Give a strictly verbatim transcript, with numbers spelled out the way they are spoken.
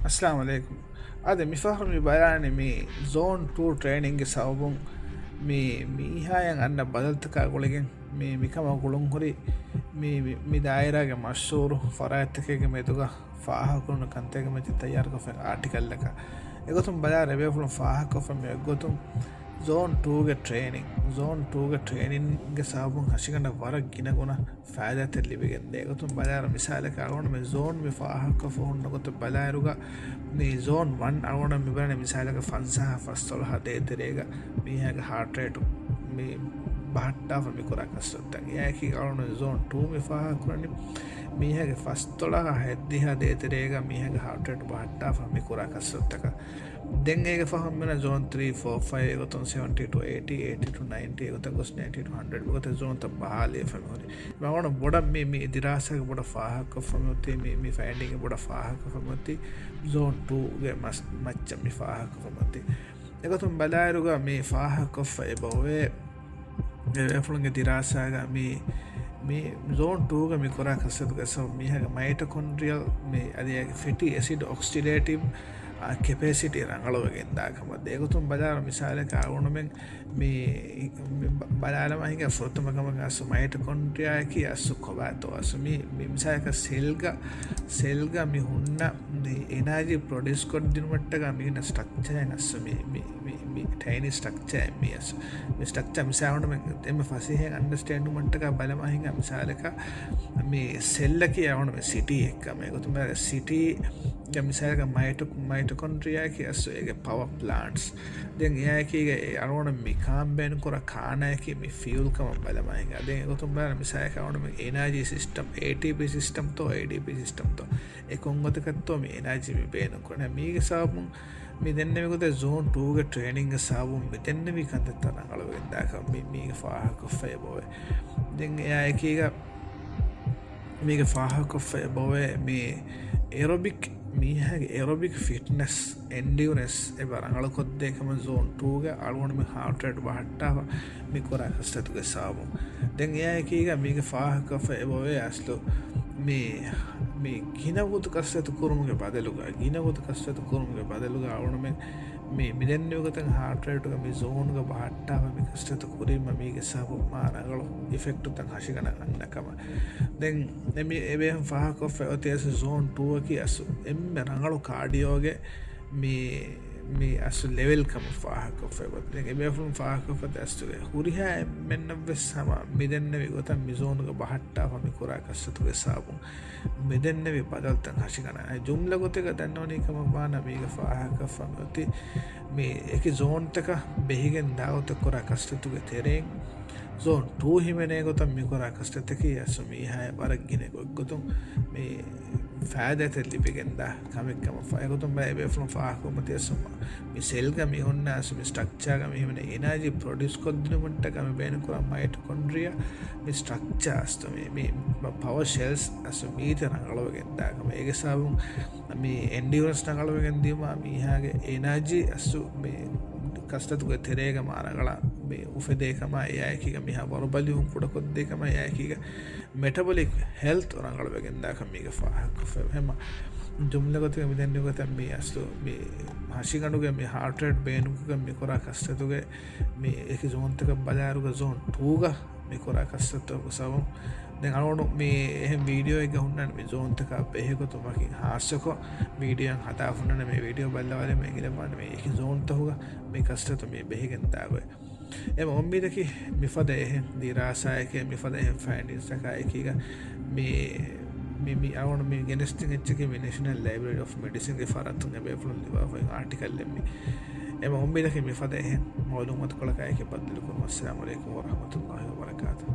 އައްސަލާމު ޢަލައިކުމް. އާދެ، މިފަހަރު މި ބަޔާން މި ޒޯން ޓޫ ޓްރޭނިންގގެ ސަބަބުން މި މީހާޔަށް އަންނަ ބަދަލުތަކާ ގުޅިގެން މި މިކަމަށް ގުޅުންހުރި މި، މި، މި ދާއިރާގެ މަޝްހޫރު ފަރާތްތަކެއްގެ މެދުގަ ފާހަގަކުރުނު ކަންތައްގެ މައްޗަށް ތައްޔާރުކޮށްފައި އާޓިކަލްއަކަށް. އެގޮތުން ބަލާ ރޭވޭފުޅުން ފާހަގަކޮށްފަ މި އޮތްގޮތުން ޒޯން ޓޫގެ ޓްރޭނިން، ޒޯން ޓޫގެ ޓްރޭނިންގެ ސަބަބުން ހަށިގަނޑަށް ވަރަށް ގިނަގުނަ ފައިދާތައް ލިބިގެންދޭ. އެގޮތުން ބަލާއިރު މިސާލަކަށް އަޅުގަނޑުމެން ޒޯން މި ފާހަގަކޮށްފަ ހުންނަ ގޮތަށް ބަލާއިރުގަ މި ޒޯން ވަން އަޅުގަނޑު މި ބަލަނީ މިސާލަކަށް ފަންސާހަށް ފަސްދޮޅަހަށް ދޭތެރޭގަ މީހާގެ ހާޓް ރޭޓު މި ބަހައްޓާފަ މި ކުރާ ކަސްރަތުތައް. އެއާއެކީ އަޅުގަނޑު ޒޯން ޓޫ މި ފާހަގަކުރަނީ މީހާގެ ފަސްދޮޅަހަށް ހަތްދިހަ ދޭތެރޭގަ މީހާގެ ހާޓް ރޭޓު ބަހައްޓާފަ މި ކުރާ ކަސްރަތުތަކަށް. ދެން އޭގެ ފަހުން މިނަ ޒޯން ތްރީ، ފޯ، ފައިވް އެގޮތުން ސެވެންޓީ ޓު އެއިޓީ، އެއިޓީ ޓު ނައިންޓީ އެގޮތަށް ގޮސް ނައިންޓީ ޓު ހަންޑްރެޑް އެގޮތަށް ޒޯންތައް ބަހާލިޔަފަ މިހުރި. މަގުނަ ބޮޑަށް މި، މި ދިރާސާގެ ބޮޑަށް ފާހަގަކޮށްފަ މިއޮތީ، މި، މި ފައިންޑިންގް ބޮޑަށް ފާހަގަކޮށްފަ މިއޮތީ ޒޯން ޓޫގެ މަސް، މައްޗަށް މި ފާހަގަކޮށްފަ މިއޮތީ. އެގޮތުން ބަލާއިރުގަ މި ފާހަގަކޮށްފަ އެބައޮވޭ. ރޭވޭފުޅުންގެ ދިރާސާގަ މި، މި ޒޯން ޓޫގަ މި ކުރާ ކަސްރަތުގެ ސަބަބު މީހާގެ މައިޓޮކޮންޑްރިއަލް މި އަދި އޭގެ ފެޓީ އެސިޑް އޮކްސިޑޭޓިވް، އާ، ކެޕޭސިޓީ ރަނގަޅުވެގެން ދާ ކަމަށް. އެގޮތުން ބަލާއިރު މިސާލަކަށް އަޅުގަނޑުމެން މި، މި ބަ-، ބަލާލަމާ ހިނގާ ފުރަތަމަ ކަމަކަށް އަސް މައިޓޮކޮންޑްރިއާއަކީ އަސް ކޮބާތޯ އަސް މި، މި މިސާލަކަށް ސެލްގަ، ސެލްގަ މި ހުންނަ މި އެނާޖީ ޕްރޮޑިއުސް ކޮށްދިނުމަށްޓަކާ މި ހުންނަ ސްޓްރަކްޗަރ އަސް މި، މި، މި، މި ޓައިނީ ސްޓްރަކްޗަރ މި އަސް މި ސްޓްރަކްޗަރ މިސާލުން އެންމެ ފަސޭހައިން އަންޑަސްޓޭންޑުމަށްޓަކާ ބަލަމާ ހިނގާ މިސާލަކަށް މި ސެލްއަކީ އަޅުގަނޑު މި ސިޓީ އެއްކަމެއް ގޮތުން ސިޓީ މިސާލަކަށް މައިޓޮ-، މައިޓޮކޮންޑްރިއާއަކީ އަސް އޭގެ ޕަވަ ޕްލާންޓްސް. ދެން އެއާއެކީގަ އެ އަޅުގަނޑު މި ކާން ބޭނުންކުރާ ކާނާއަކީ މި ފިއުލް ކަމަށް ބަލަމާ ހިނގާ. ދެން އެގޮތުން ބަލާ މިސާލަކަށް އަޅުގަނޑު މި އެނާޖީ ސިސްޓަމް، އޭޓީޕީ ސިސްޓަމްތޯ، އޭޑީޕީ ސިސްޓަމްތޯ، އެ ކޮންގޮތަކަށްތޯ މި އެނާޖީ މި ބޭނުންކުރަނީ. މީގެ ސަބަބުން މި ދެންނެވި ގޮތެއް ޒޯން ޓޫގެ ޓްރޭނިންގެ ސަބަބުން މި ދެންނެވި ކަންތައްތައް ރަނގަޅުވެގެން ދާކަން މި، މީގެ ފާހަގަކޮށްފައި އެބައޮވޭ. ދެން އެއާއެކީގަ މީގެ ފާހަގަކޮށްފަ އެބައޮވޭ މި އެރޮބިކް، މީހާގެ އެރޮބިކް ފިޓްނަސް، އެންޑިއުރެންސް އެބަ ރަނގަޅުކޮށްދޭ ކަމަށް ޒޯން ޓޫގަ އަޅުގަނޑުމެން ހާޓް ރޭޓް ބަހައްޓާފަ މި ކުރާ ކަސްރަތުގެ ސަބަބުން. ދެން އެއާއެކީގަ މީގެ ފާހަގަކޮށްފަ އެބައޮވޭ އަސްލު މި، މި ގިނަ ވުޟޫ ކަސްރަތު ކުރުމުގެ ބަދަލުގަ، ގިނަ ވުޟޫ ކަސްރަތު ކުރުމުގެ ބަދަލުގަ އަޅުގަނޑުމެން މި، މި ދެންނެވި ގޮތަށް ހާޓް ރޭޓުގަ މި ޒޯންގަ ބަހައްޓާފަ މި ކަސްރަތު ކުރީމަ މީގެ ސަބަބުން މާ ރަނގަޅު އިފެކްޓުތައް ހަށިގަނޑަށް އަންނަ ކަމަށް. ދެން އެ މި އެބޭފުން ފާހަގަކޮށްފަ އޮތީ އަސް ޒޯން ޓޫއަކީ އަސް އެންމެ ރަނގަޅު ކާޑިއޯގެ މި، މި އަސް ލެވެލް ކަމަށް ފާހަގަކޮށްފަ އެބަ. ދެން އެބޭފުން ފާހަގަކޮށްފަ އަސް ހުރިހާ އެންމެންނަށްވެސް ހަމަ މި ދެންނެވި ގޮތަށް މި ޒޯންގަ ބަހައްޓާފަ މި ކުރާ ކަސްރަތުގެ ސަބަބުން މި ދެންނެވި ބަދަލުތައް ހަށިގަނޑަށް. އެ ޖުމްލަ ގޮތެއްގަ ދަންނަވަނީ ކަމަށް ވާނަމަ މީގަ ފާހަގަކޮށްފަ މިއޮތީ މި އެކި ޒޯންތަކަށް ބެހިގެން ދާ ގޮތަށް ކުރާ ކަސްރަތުގެ ތެރެއިން ޒޯން ޓޫ ހިމެނޭ ގޮތަށް މި ކުރާ ކަސްރަތަކީ އަސް މީހާޔަށް ވަރަށް ގިނަ ގޮތްގޮތުން މި ފައިދާތައް ލިބިގެންދާ ކަމެއް ކަމަށް ފާ. އެގޮތުން ބައެއް ބޭފުޅުން ފާހަގަކުރުމަތި އަސް މި ސެލްގަ މި ހުންނަ އަސް މި ސްޓްރަކްޗާގަ މި ހިމެނޭ އެނާޖީ ޕްރޮޑިއުސް ކޮށްދިނުމަށްޓަކާ މި ބޭނުންކުރާ މައިޓޮކޮންޑްރިއާ މި ސްޓްރަކްޗާ އަސްތު މި، މި ޕަވަ ޝެލްސް އަސް މީތި ރަނގަޅުވެގެން ދާކަމަށް. އޭގެ ސަބަބުން މި އެންޑިއުރެންސް ރަނގަޅުވެގެން ދިޔުމާ މީހާގެ އެނާޖީ އަސް މި ކަސްރަތުގެ ތެރޭގަ މާ ރަނގަޅަށް މި އުފެދޭ ކަމަށް، އެއާއެކީގަ މީހާ ވަރުބަލިވުން ކުޑަކޮށްދޭ ކަމަށް، އެއާއެކީގަ މެޓަބޮލިކް ހެލްތު ރަނގަޅުވެގެން ދާކަން މީގަ ފާހަގަކޮށްފަ. ހަމަ ޖުމްލަ ގޮތުގަ މި ދެންނެވި ގޮތަށް މި އަސްލު މި ހަށިގަނޑުގެ މި ހާޓް ރޭޓް ބޭނުންކޮށްގެން މި ކުރާ ކަސްރަތުގެ މި އެކި ޒޯންތަކަށް ބަލާއިރުގަ ޒޯން ޓޫގަ މި ކުރާ ކަސްރަތުގެ ސަބަބުން ދެން އަޅުގަނޑު މި އެހެން ވީޑިއޯއެއްގަ ހުންނަން މި ޒޯންތަކާ ބެހޭ ގޮތުން ވަކިން ހާއްސަކޮށް ވީޑިއޯއެއް ހަދާ ހުންނަން މި ވީޑިއޯ ބައްލަވާލެ މި އެނގިލައްވާނެ މި އެކި ޒޯންތަކުގަ މި ކަސްރަތު މި ބެހިގެން ދާގޮތް. އެމަ އުއްމީދަކީ މިފަދަ އެހެން ދިރާސާއެކޭ، މިފަދަ އެހެން ފައިންޑިންގްސްތަކާ އެކީގަ މި، މި، މި އަޅުގަނޑު މި ގެނެސްދިން އެއްޗަކީ މި ނޭޝަނަލް ލައިބްރަރީ އޮފް މެޑިސިންގެ ފަރާތުން އެބޭފުޅުން ލިބާފައި އާޓިކަލްއެއް މި. އެމަ އުއްމީދަކީ މިފަދަ އެހެން މައުލޫމާތުކޮޅަކާއެކޭ ބައްދަލުކުރުމަށް. އައްސަލާމު ޢަލައިކުމް ވަރަޙްމަތުﷲި ވަބަރަކާތުހު.